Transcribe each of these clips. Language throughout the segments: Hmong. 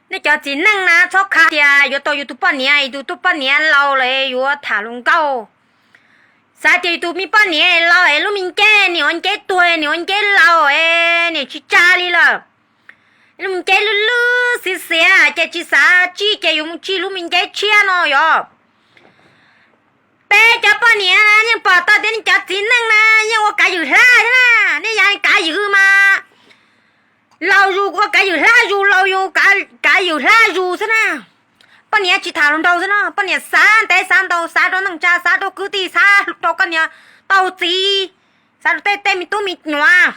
Nej cov txiv neej na txhob khav tias yuav tau yus tus poj niam, yus tus poj niam laus lawm yuav tham hluas nkauj. Xav tias yus tus me poj niam laus es lub me nceb, nim ua nceb tuag, nim ua nceb laus es nim tsis tsa li lawm. Lub me nceb lwj lwj xiav xiav ces tsis xav tsij ces yus mus tsij lub me nceb tshiab no yom. Peb cov poj niam yeej pom tau tias nej cov txiv neej na yeej ua kav ywm hlab thiab na. Nej yav kav ywm mas laus zus ua kav ywm hlab zus, laus yus kav ywm hlab zus xwb na. Poj niam tsis tham hluas nraug xwb no, poj niam xav ntev xav ntau, xav rau neej tsa, xav rau kwv tij, xav rau koj niam tau txiv, xav rau tej tej me tub me nyuam,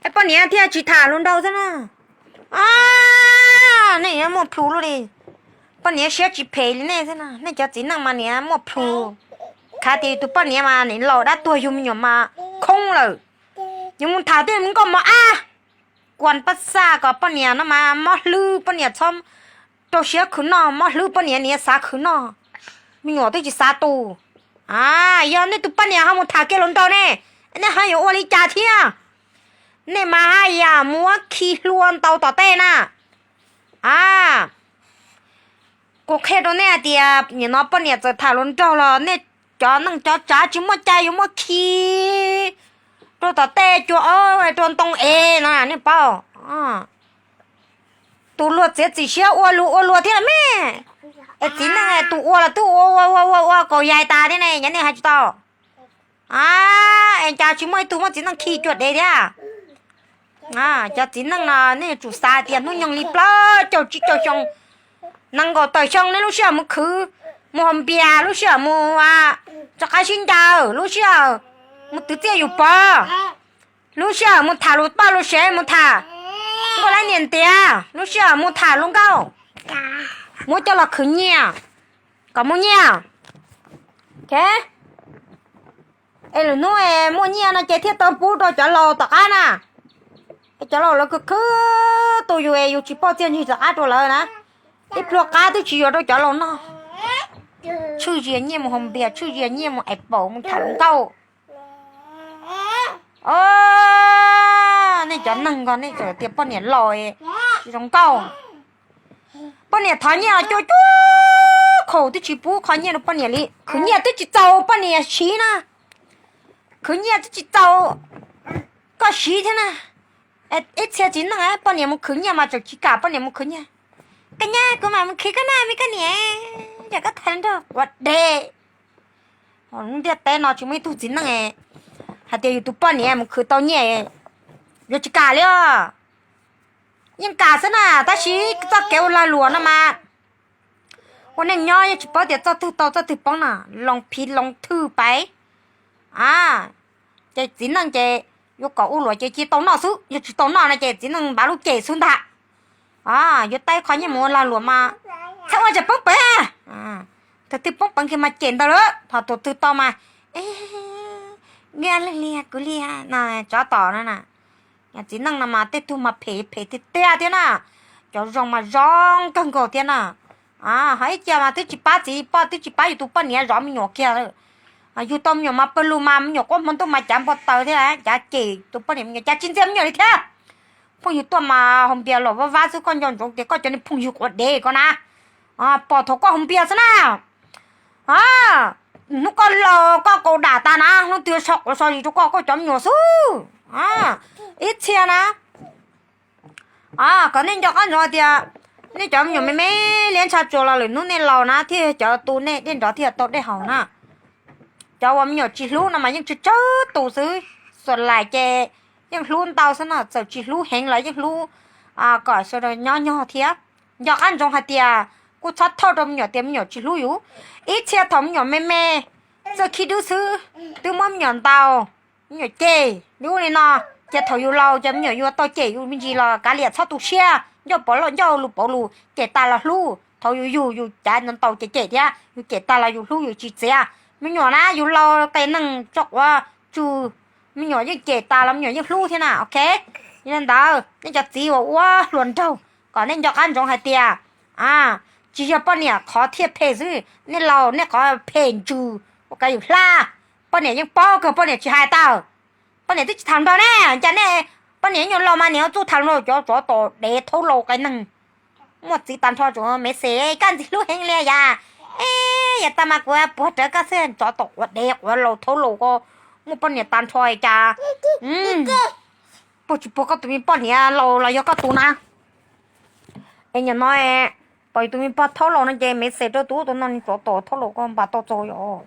es poj niam thiaj tsis tham hluas nraug xwb na. Nej yuav muaj plhus luaj li. Poj niam siab tsis phem li nej xwb na, nej cov txiv neej mas niam muaj plhus. Khav tias yus tus poj niam mas nim laus dab tuag yug me nyuam mas khoob lawm. Yus mus tham tej me nkauj mos ab, kuas paj xaj kom poj niam no mas mob hlwb, poj niam txhob rau siab khwv noj, mob hlwb poj niam niam xav khwv noj, me nyuam twb tsis xav tu. A, yog nej tus poj niam ho mus tham kiag hluas nraug ne, nej ho yuav ua li cas thiab? Nej mas haj yam muab khi hlua ntau tom tej na. A, kuv qhia rau nej hais tias nim no poj niam txawm tham hluas nraug los nej cov neej cov tsav tsis muaj cai yuav muab khi rau tom tej cua ob rau ntoo es no nej paub. Tus luag txiav txim siab ua luag ua luag thiab los me. Es txiv neej tus ua los twb ua ua ua ua ua kaus yais tas thiab ne, yog nej hais tsis tau. Es cas tsis muaj ib tug muab txiv neej khi cua dev thiab? Cov txiv neej no nej yuav tsum xav tias hnub nyoog li plaub caug tsib caug xyoo, nees nkaum tawm xyoo nej lub sij hawm mus khwv, mus haus npias, lub sij hawm mus rov qab sib ncaws, lub sij hawm mus twv txiaj yus pov, lub sij hawm mus tham luag poj luag sev, mus tham nkauj laib niam ntiav, lub sij hawm mus tham luag nkauj, muab coj los khwv nyiaj kom muaj nyiaj. Es lwm hnub muaj nyiaj no ces thiaj tau pub rau cov laus tom qab na. Es cov laus lawv khwv khwv tu yus es yus tsis pauj txiaj ntsig tom qab rau lawv na. Ib pluag qab twb tsis yuav rau cov laus noj. Tshwj zias nyiaj mus haus npias, tshwj zias nyiaj mus ais paum mus tham luag nkauj. Nej cov neeg ko nej txawm tias poj niam laus tsis zoo nkauj. Poj niam thov nyiaj los cua cuag khaum twb tsis pub qho nyiaj rau poj niam li. Khwv nyiaj twb tsis txaus poj niam siv na. Khwv nyiaj twb tsis txaus koj siv thiab na. Ib txhia txiv neej poj niam mus khwv nyiaj mas tseem tsis kam poj niam mus khwv nyiaj. Koj nyiaj kuv mam mus khwv koj na me koj niam, yog koj tham nrog quav dej. Ntiaj teb no tsis muaj ib tug txiv neej hais tias yus tus poj niam mus khwv tau nyiaj yuav tsis kam li os. Yeej kam xwb na, tab sis txoj kev ua lag luam no mas ua neej nyob yeej tsis paub tias txoj twg tau txoj twg poob na, loos phiv loos thwj pais. A, ces txiv neej ces yuav kom ua luam ces cia tau noj xwb, yog tsis tau noj no ces txiv neej npav lub cem xwb ntag. Yuav tab qho nyiaj mus ua lag luam mas txhob ua tsam poob peev. Thaum twg poob peev kiag mas cem ntawd lawm, thaum tus twg tau mas, nyiaj leej liag kuv liag no, tsov tom no na. Txiv neej no mas tej tug mas phem phem tiag tiag thiab na, cov zoo mas zoo kawg nkaus thiab na. Ho ib co mas twb tsis pab txiv poj, twb tsis pab yus tus poj niam zov me nyuam kiag. Yug tau me nyuam mas pawg lug mas me nyuam quaj hmo ntuj mas cav npua taws thiab, cav cem tus poj niam me nyuam, cav tsis ntxias me nyuam li thiab. Phooj ywg tuaj mas haus npias los vaj vab xwb, koj nco ntsoov tias koj cov niag phooj ywg quav dev ko na, pom thaum koj haus npias xwb na. Hnub koj laus koj kaus dam tas na, hnub twg so quav so zis rau koj, koj cov me nyuam xwb. Ib txhia na, kom nej nco qab ntsoov hais tias nej cov me nyuam me me liab ntsha tsuas los lwm hnub nej laus na thiaj cov tu nej dej nrov thiaj tau dej haus na. Cov uas me nyuam tsis hlub no mas yeej tsawg tsawg tus xwb, xuas lais ces yeej hlub ntau xwb no, txawm tsis hlub heev los yeej hlub kom sawv daws nyob nyog thiab. Nco qab ntsoov hais tias kuj txhob thauj rau me nyuam tias me nyuam tsis hlub yus. Ib txhia thaum me nyuam me me, txawj khib dwb xwb, twb muab me nyuam ntaus, me nyuam cem li ub li no, ces thaum yus laus ces me nyuam yuav tau cem yus me ntsis los kav liam txhob tu siab, ncauj pauv lus ncauj lus pauv lus, cem tas los hlub. Thaum yus yug yus cav ntaus cem cem thiab, yus cem tas los yus hlub yus tsis txiav. Me nyuam na yus laus qias neeg tso quav tsw, me nyuam yeej cem tas los me nyuam yeej hlub thiab na, ok. Yog li ntawd nej cov txiv uas ua hluas nraug kom nej nco qab ntsoov hais tias tsis yog poj niam qhov thiaj phem xwb, nej laus nej qhov phem ntsws, ua kav yus hlab. Poj niam yeej paub kawg, poj niam tsis hais tawm. Poj niam twb tsis tham hluas nraug ne, cas nej, poj niam ib nyuag laus mas niam txuj tham hluas nraug, cov tsov tom dev thaub laus qias neeg. Muaj txiv tag nrho tsuas me xes, koj ntxim hlub heev li yam. Es yog tas mas kuv puag rawv koj xwb, tsov tom quav dev quav laus thaub laus ko, muaj poj niam tag nrho cas. Puag tsis puag koj tus me poj niam laus los yog koj tus na. Es nim no pom tus me poj thaub laus no ces me xes rau tus ub tus no, tsov tom thaub laus ko npam tau txaus yom.